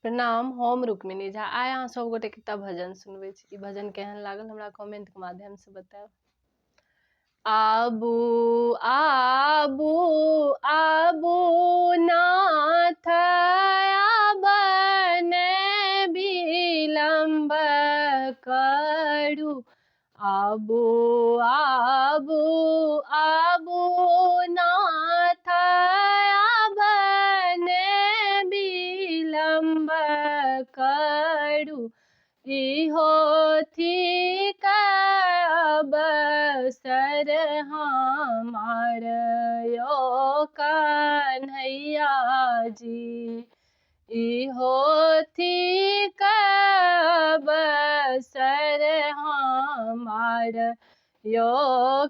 प्रणाम, हम रुक्मिणी झा। आइ अहाँ सब गोटेके एकटा भजन सुनबै छी। ई भजन केहन लागल हमरा कमेंटके माध्यमसँ बतायब। आबू आबू आबू नाथ आबने विलम्ब करू। आबू आबू आबू नाथ आबने विलम्ब करू। इहो थिक अवसर हमार यो कन्हैया जी। इहो थिक अवसर हमार यो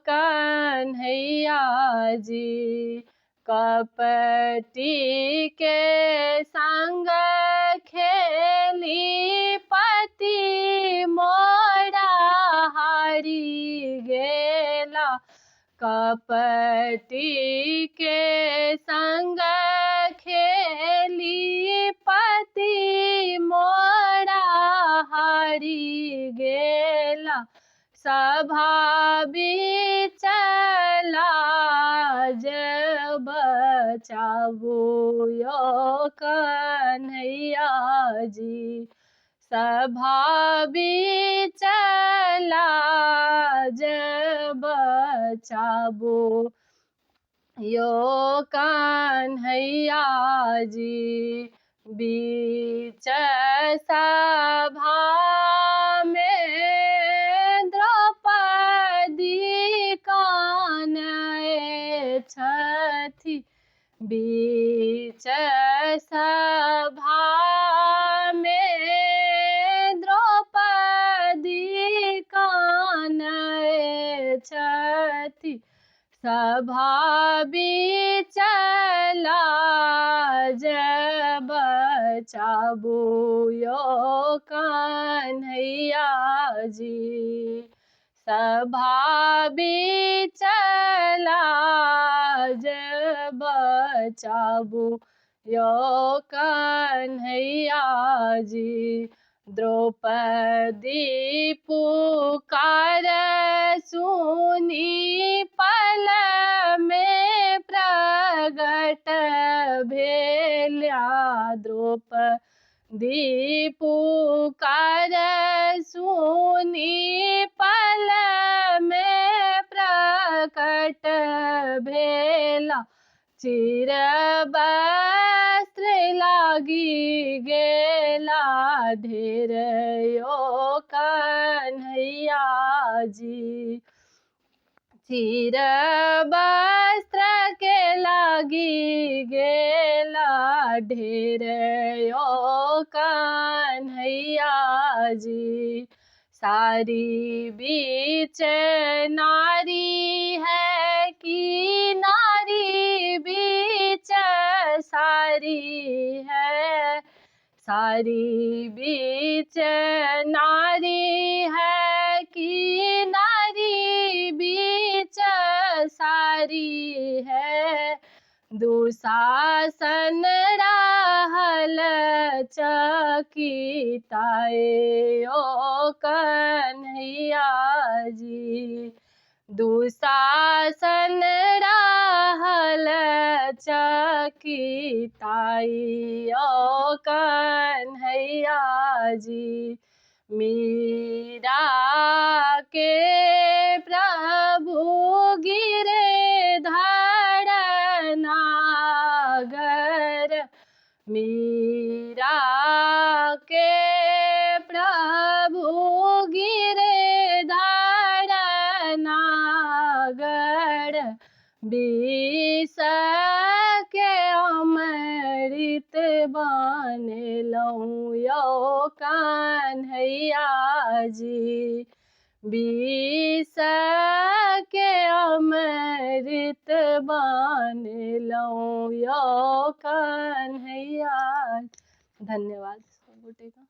कन्हैया जी। कपटी के संग खेली पति मोरा हारी गेला। कपटी के संग खेली पति मोरा हारी गेला। सभा बिच लाज बचाबू यो कन्हैया जी। सभा बिच लाज बचाबू यो कन्हैया जी। बीच सभा में द्रौपदी कानै छथि। बीच सभा में द्रौपदी कानै छथि। सभा बिच लाज बचाबू यो कन्हैया जी। सभा बिच लाज बचाबू यो कन्हैया जी। द्रौपदी पुकार सुनी पल में प्रगट भेला। द्रौपदी पुकार सुनी पल में प्रकट भेला। चिर वस्त्र लागी गेला ढेर यो कन्हैया जी। चिर वस्त्र के लागी गेला ढेर यो कन्हैया जी। सारी बीच नारी है कि नारी बीच सारी है। सारी बीच नारी है कि नारी बीच सारी है। दुशासन रहल चकिताए ओ कन्हैया जी। दुशासन रहल चकिताई ओ कन्हैया जी। मीरा के प्रभु गिरधर नागर। मीरा के प्रभु गिरधर नागर। विष के अमृत बनेलहुँ यो कन्हैया जी। विष के अमृत बनेलहुँ यो कन्हैया। धन्यवाद सब गोटेके।